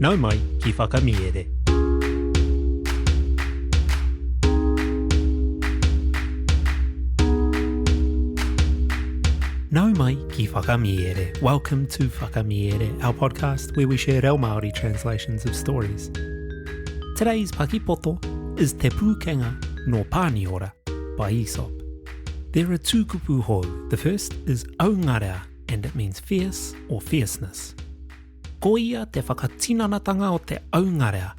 Nau mai ki Whakamiere. Nau mai ki Whakamiere. Welcome to Whakamiere, our podcast where we share reo Māori translations of stories. Today's pakipoto is Te Pūkenga no Pāniora by Aesop. There are two kupu hou. The first is aungarea and it means fierce or fierceness. Ko ia te whakatinanatanga o te aungarea.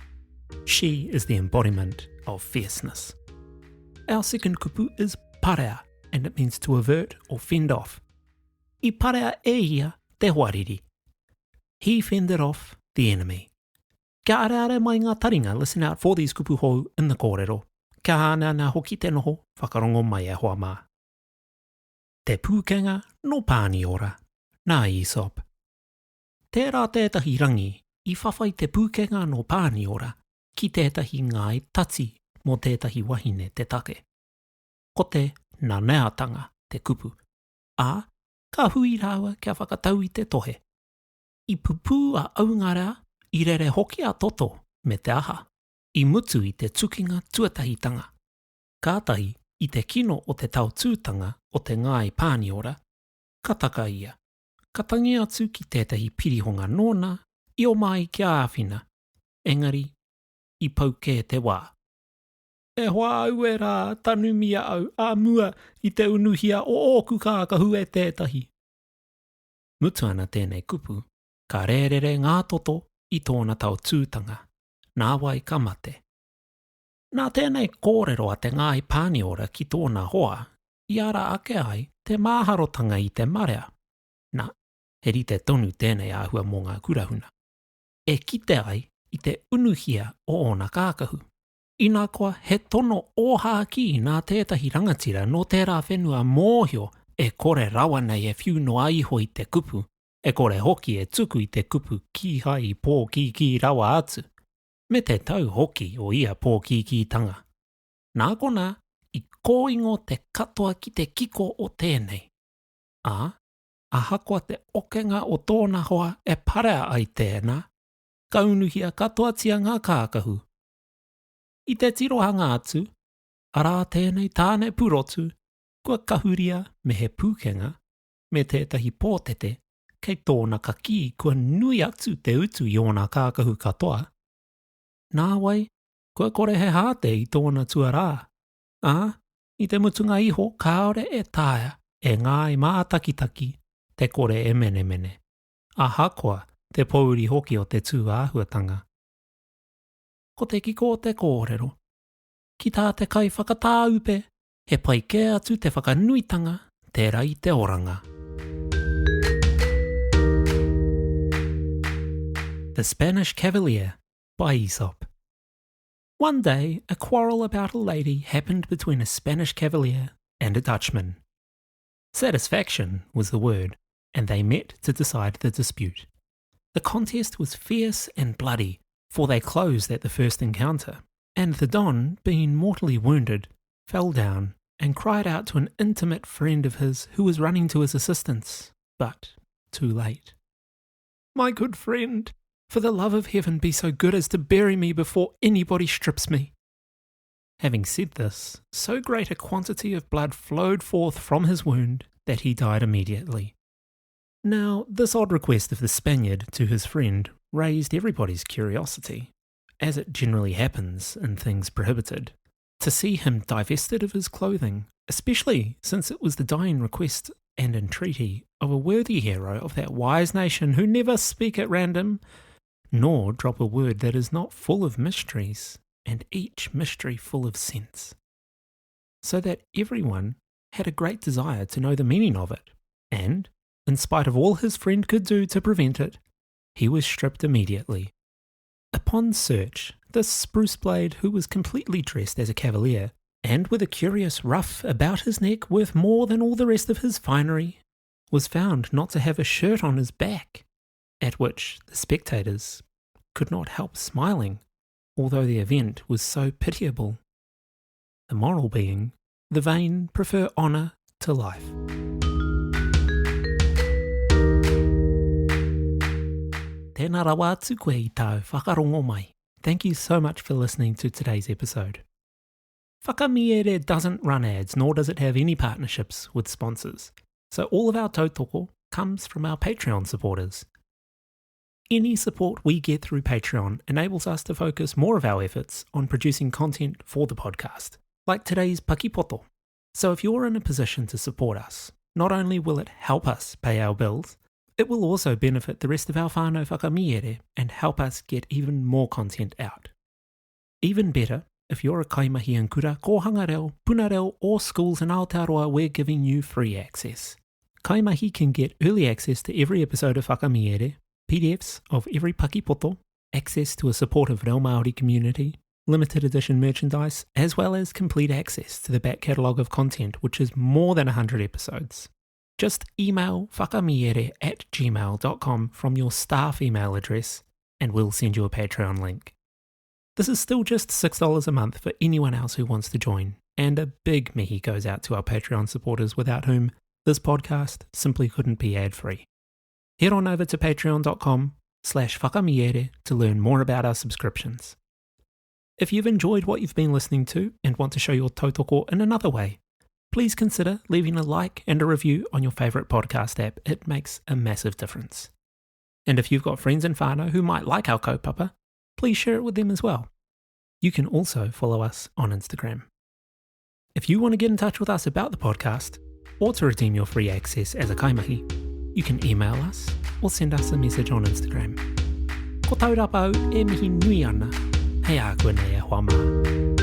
She is the embodiment of fierceness. Our second kupu is parea and it means to avert or fend off. I parea e ia te hoariri. He fended off the enemy. Kia areare mai ngā taringa, listen out for these kupu hou in the kōrero. Kia hāneanea hoki te noho, whakarongo mai e hoa mā. Te Pūkenga nō Pāniora, nā Aesop. Tērā tētahi rangi i whawhai te pūkenga nō Pāniora ki tētahi ngāi tati mō tētahi wahine te take. Ko te naneatanga te kupu, ā, ka hui rāua kia whakatau i te tohe. I pupū a Aungarea, i rere hoki a Toto, me te aha, i mutu i te tukinga tuatahitanga. Kātahi, i te kino o te taotūtanga o te ngāi Pāniora, ka taka ia, ka tangi atu ki tētahi pirihonga nōna i oma ai kia āwhina, engari, i pau kē te wā. E hoa au e rā, tanumia au, ā mua i te unuhia o ōku kākahu e tētahi. Mutu ana tēnei kupu, ka rērere ngā toto i tōna taotūtanga, nāwai ka mate. Nā tēnei kōrero a te Ngāi Pāniora ki tōna hoa i ara ake ai te māharotanga i te marea, nā, he rite tonu tēnei āhua mō ngā kurahuna, e kite ai i te unuhia o ōna kākahu. Ina koa he tono ōhākī nā tētahi rangatira nō tērā whenua mōhio e kore rawa nei e whiu noa iho i te kupu, e kore hoki e tuku i te kupu kīhai i pōkīkī rawa atu, me te tau hoki o ia pōkīkītanga. Nā konā, i kōingo te katoa ki te kiko o tēnei. Ā, ahakoa te okenga o tōna hoa e parea ai tēnā, ka unuhia katoatia ngā kākahu. I te tirohanga atu, arā tēnei tāne purotu, kua kahuria me he pūkenga, me tētahi pōtete kei tōna kakī kua nui atu te utu i ōna kākahu katoa. Nāwai, kua kore he hāte i tōna tuarā, ā, i te mutunga iho kāore e taea e ngāi mātakitaki te kore e menemene, ahakoa te pōuri hoki o te tū āhuatanga. Ko te kiko o te kōrero, ki tā te kaiwhakatāupe, he pai kē atu te whakanuitanga tērā i te oranga. The Spanish Cavalier by Aesop One day, a quarrel about a lady happened between a Spanish cavalier and a Dutchman. Satisfaction was the word, and they met to decide the dispute. The contest was fierce and bloody, for they closed at the first encounter, and the Don, being mortally wounded, fell down and cried out to an intimate friend of his who was running to his assistance, but too late. My good friend, for the love of heaven, be so good as to bury me before anybody strips me. Having said this, so great a quantity of blood flowed forth from his wound that he died immediately. Now, this odd request of the Spaniard to his friend raised everybody's curiosity, as it generally happens in things prohibited, to see him divested of his clothing, especially since it was the dying request and entreaty of a worthy hero of that wise nation who never speak at random, nor drop a word that is not full of mysteries, and each mystery full of sense. So that everyone had a great desire to know the meaning of it, and, in spite of all his friend could do to prevent it, he was stripped immediately. Upon search, this spruce blade, who was completely dressed as a cavalier, and with a curious ruff about his neck worth more than all the rest of his finery, was found not to have a shirt on his back, at which the spectators could not help smiling, although the event was so pitiable. The moral being, the vain prefer honour to life. Tēnā. Tēnā rawa atu koe i tāu whakarongo mai. Thank you so much for listening to today's episode. Whakamiere doesn't run ads, nor does it have any partnerships with sponsors. So all of our tautoko comes from our Patreon supporters. Any support we get through Patreon enables us to focus more of our efforts on producing content for the podcast, like today's Pakipoto. So if you're in a position to support us, not only will it help us pay our bills, it will also benefit the rest of our whānau whakamiere and help us get even more content out. Even better, if you're a kaimahi in kura, kōhanga reo, puna reo or schools in Aotearoa, we're giving you free access. Kaimahi can get early access to every episode of Whakamiere, PDFs of every pakipoto, access to a supportive reo Māori community, limited edition merchandise, as well as complete access to the back catalogue of content, which is more than 100 episodes. Just email whakamiere at gmail.com from your staff email address and we'll send you a Patreon link. This is still just $6 a month for anyone else who wants to join, and a big mihi goes out to our Patreon supporters without whom this podcast simply couldn't be ad-free. Head on over to patreon.com slash whakamiere to learn more about our subscriptions. If you've enjoyed what you've been listening to and want to show your tautoko in another way, please consider leaving a like and a review on your favourite podcast app. It makes a massive difference. And if you've got friends and whānau who might like our kaupapa, please share it with them as well. You can also follow us on Instagram. If you want to get in touch with us about the podcast or to redeem your free access as a kaimahi, you can email us or send us a message on Instagram. Ko Taurapa au e mihi nui ana, hei a koe nei e hoa mā.